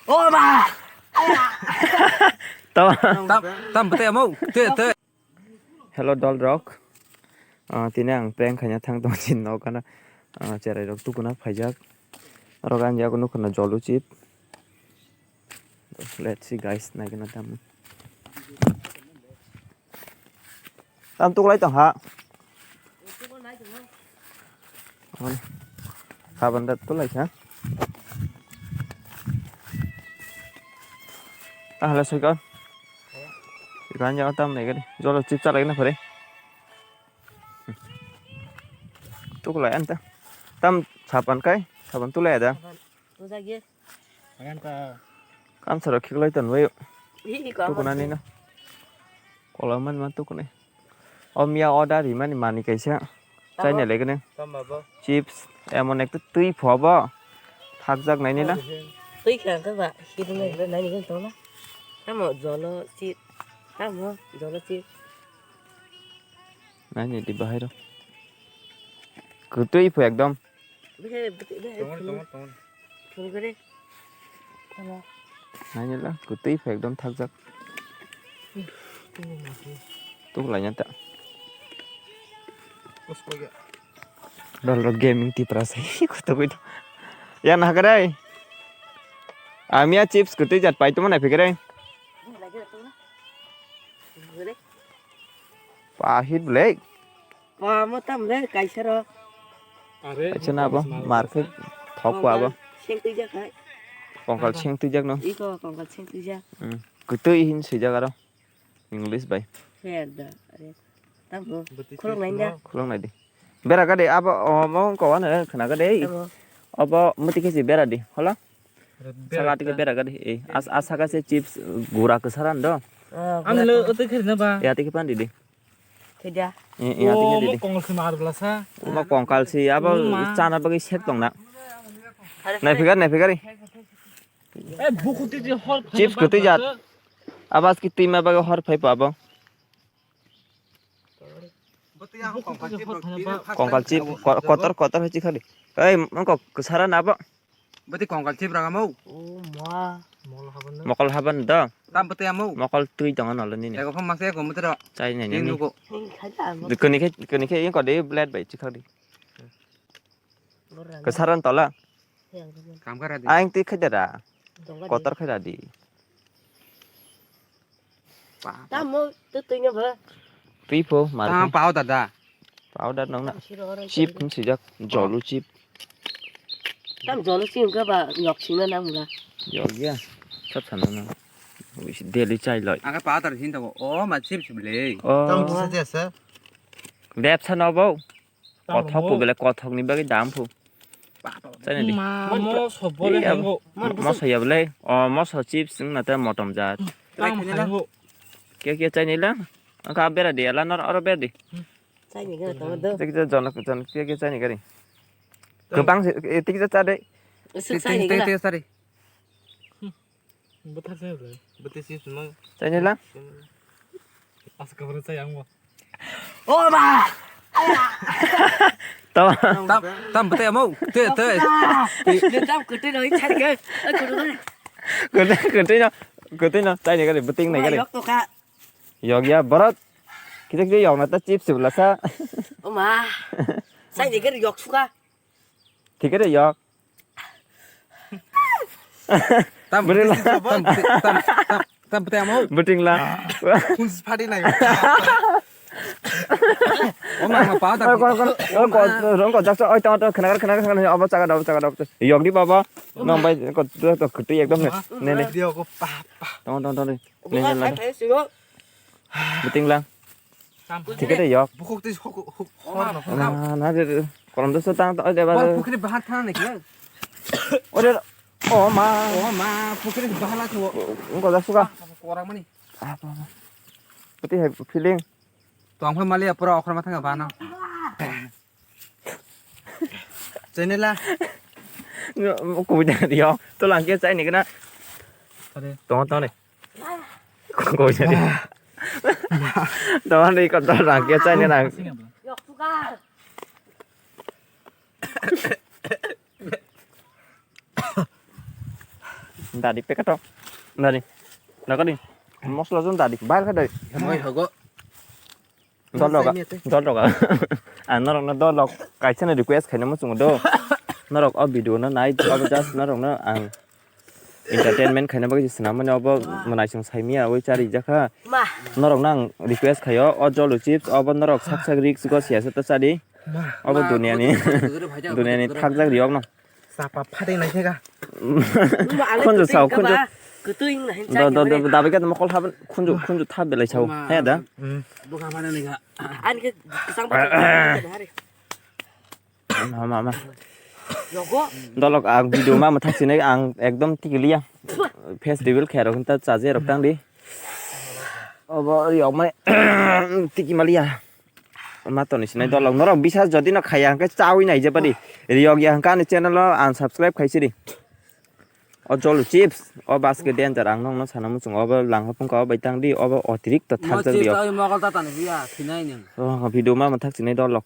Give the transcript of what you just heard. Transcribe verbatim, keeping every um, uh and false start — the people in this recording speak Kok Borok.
Oh ma! Tama. Tam, tam, bete amo, te, te. Hello, dol rok. Ah, tini ang prank khaina thang tong chin no kana. Ah, cherai rok tukuna phaijak. Rok ani yago nukuna jolu chip. Let's see, guys, naikhe na tam. Tam tuklai tong ha. Habanda tuklai kha. Tahala soika. Ikan jaga tam naikhe. Jolo chip chalai na phare. Tuklai anta. Tam sapan kai, sapan tuklai ada. Tujak ye. Ayan ta. Kamsaro khiklai ton bai. Hi, hi, ko Tukuna aman ni se. No. Kola man man tukune. O miya order ri mani mani kaisa. Tamo? Chai ne legene. Tamo bo? Chips, emon ekta twi phobo. Thakjak nai ni na. Twi kha ka ba, hi dum le nai ni tong na. Tamo jolo chip. Tamo jolo chip. Nai ni di bahai ro. Kwtwi pho ekdom. Bihai, bihai, bihai, Tongo, phun. Tongo, tongo. Phun kare. Tama. Nainila, kwtwi pha ekdom thakjak. Tama. Tuklaina ta. Usko ya. Dol rok gaming tipra sai, koto koito. Ya, nahakare. Amia chips kwtwi jat pai tongma nai phikre. Bihai lagi tama. Phun kare. Pa hit blek. Pa mo tam le kaisa ro. Are, Kaisa na bo, kongkal market thok ko abo. Seng twi jak hai. Kongkal seng twi jak no. Iko kongkal seng twi jak. Hmm. Kwtwi hin swijak aro. English bai. Fair da. Are. Tam bo. Bwtwi Khulok nai da. Khulok nai di. Bera gade abo, omo ko ano khna gade. Tamo. Obo muti kesi bera di. Hola? Bera Saka tike ta. Bera gade. Eh, as, as saka se chips gura kesaran do. Oh, Ang gura lo ko. Ote kheri na ba. Ya tike pan di di. Khe dia. Eh, eh, ati Oh, khe mo di. Kongkal se mar bla sa. Mo kongkal si abo Ma. Chana bagwi sek tong na. Nai phikar, nai phikar. Eh, buku ti ti hor phai Chips ba kwtwi jat. Ka. Abas ki tima bagwi hor phai pa abo. Buku ti ti hor phai ba. Kongkal chip, ko-, kotor, kotor hai chikhali. Ei, mangko kesara na abo. Bati kongkal chip ragamo. Oh, ma. Mokol haban do. Tam bati amo. Mokol twi tongo nolo nini. Ego phang mase ko mutro. Chai nai Tin nini. Nugo. Kani khe, kani khe, yeng kode blade bai chikhadi. Kesaran tola. Kam kara di. Aing twi khaidara. Kotor khaidadi. Tamo, tu tui no ba. Tui pho, mar Tamo pho. Powder da. Powder nong na. Tam siro oro Chip chai. Hin sijak, jolu chip. Tam jolu chip ka ba, yok sing na nang mula. Yok ya. Sab sana na. Daily chai loi. Aka powder hin tamo. Oh, ma chip chip le. Oh. Tam kisa dia sa. Bebsa no bo. Tamo Kothok bo. Ko bele kothok ni bagwi dam pho. Chai nai di. Ma, moso bole Iya, hango. Moso ya bole. Oh, moso chips wng na ta motom jat. Tam hango. Kya kya chai nai la? Angka bera di, ala nor oro bera di. Chai ni ga tamo do. Tik ja jon jon kya kya chai nai gari. Kwbang se, eh, tik ja cha de. Sik chai ni ga. Tik ja cha de. Bwthar se bwle. Bwthar se sumang. Chai nila? As kabra chai ang bo. Oh ma! Tama. Tam, tam bwthar amo. Te, te. Tam kutu no ichar ke. Kutu no. Kutu, kutu no. Kutu no. Chai ni gari, bwthar ni gari. Yok to ka. Yok ya, borot. Kita kita yok na ta chips bwla sa. Oh ma. Chai ni gari yok suka. Thik ere yok. Tam Bwrwi bwtwi la. Tam bwtwi tam tam tam bwtwi amo. Bwtwi la. Phun si phadi nai. O ma ma pa da. Oi, kon, kon, oi, kon, rong kon, jaksa, oi, tong, tong, khnagar, khnagar, khnagar, abo chaga da, abo chaga da, abo chaga. Yok di baba. Nong bai, kon, to, to, khutui ekdom ne, ne, ne. Dia ko pa pa. Tong, tong, tong, ne. Ne, ne, la. Bwtwi la. Thik ere yok. Bukhuk twi huk huk hor no. Na, na, de, de. Korom de so tang, tang, de, ba, Bor de. Pukhri bahar thana ni khe. Ore, o ma. O ma, pukhri bahar la tho. Wngkha jak suka. Koram mani. Ah, ba, ba. Bwtwi hai feeling. Tong phai mali pura okhor ma thanga ba no. Chai nai la. Kubui da dio. To lang khe chai ni gana. Are. Tong, tong ni. Kubui da dio. Tong ni ko to lang khe chai ni lang. Yok suka. Dadi packet o. Dadi. Dadi. Mosla jun dadi. Bail kha dadi. Moi hogo. Dol rok. Sai mete. Dol rok. Ang norok no dol rok kaisa ni request khaina muchungo do. Norok o video no nai, abo just norok no ang entertainment khaina bagwi swnam mani obo mwnaisong saimia oi chari jakha. Ma. Norok nang request khayo o jolo chips obo norok sak sak risk go siya se to chadi. Ma. Obo duniani duniani thakjak riyok no. Sapa phade nai thega. Khunju sao khunju. Kutui na hin. Do do do dabe ka mo kol haben khunju khunju thap belai sao. He da. Buka mana ni ga. Ani ke sang ba. Ma ma ma. Logo. Dolok ang video ma mthak sinai ang ekdom tikiliya. Festival khe rok hinta chaje rok tang di. Obo riyok mai tiki maliya. Ma toni sinai dolok norok bisa jodi no khaya hwnkhe chawi nai je badi. Riyok ya hwnkhe ani channel o unsubscribe khaisi di. O jolo chips o baske danger ang nokno sana muchung obo langha phungka obo tang di obo otirikto thakjak di. Mogol ta tani biya thinai nang. O video ma mthak sinai dolok.